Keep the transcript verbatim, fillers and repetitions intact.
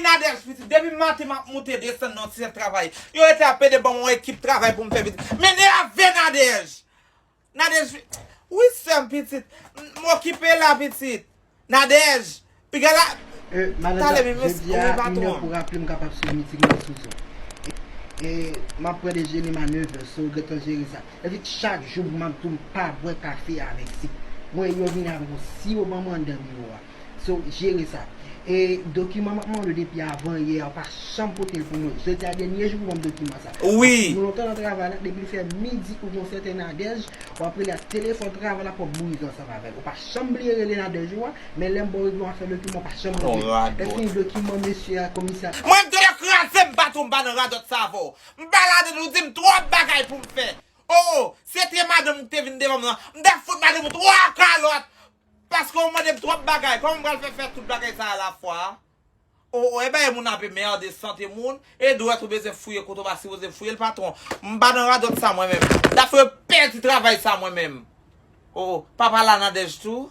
Nadège pitit, depi maten m ap moute desann nan ti travay. Yo rete ap pede ban m yon ekip travay pou m fè pitit. M enève Nadège. Nadège, wi sè m pitit. M okipe la pitit. Nadège, piga la. Madan, jodi a inè pou raple m kapab sou miting nan sou zon. E m ap pran dejene m a nevè, so gentan jere sa. Epi chak jou m ap di w m pa bwè kafe avèk sik. Mwen yo vin avèk yon siwo ban mwen anndan biwo a. So, jere sa. E dokiman m ap mande w depi avan yè a, ou pa chanm pote l pou mwen. Jodi a dènye jou pou ban m dokiman sa. Wi. Nou lontan nan travay la, depi l fè midi ou gon sèten Nadège, w ap rele a telefòn travay la pou w ap bouyize ansanm avè l. Ou pa chanm bliye rele Nadège ou a, men lè m ba w regle yon afè dokiman, ou pa chanm pote l. Lè fini dokiman mesye a, komisè a. Mwen m te kraze m patwon m pa nan radòt sa avè w. M pa ladan nou di m twòp bagay pou m fè. Oh, se te madanm ou ki te vin devan m nan. M t ap fout madanm ou twa kalòt. Paske ou mande m twòp bagay. Kòman m pral fè fè tout bagay sa a lafwa? Oh, oh, e bay moun ap merde sante moun. E dwèt ou bezwen fouye kote ou pa sipoze fouye l patwon. M pa nan radòt sa mwen menm. M ta fè pèdi travay sa mwen menm. Oh, papa la Nadège tou.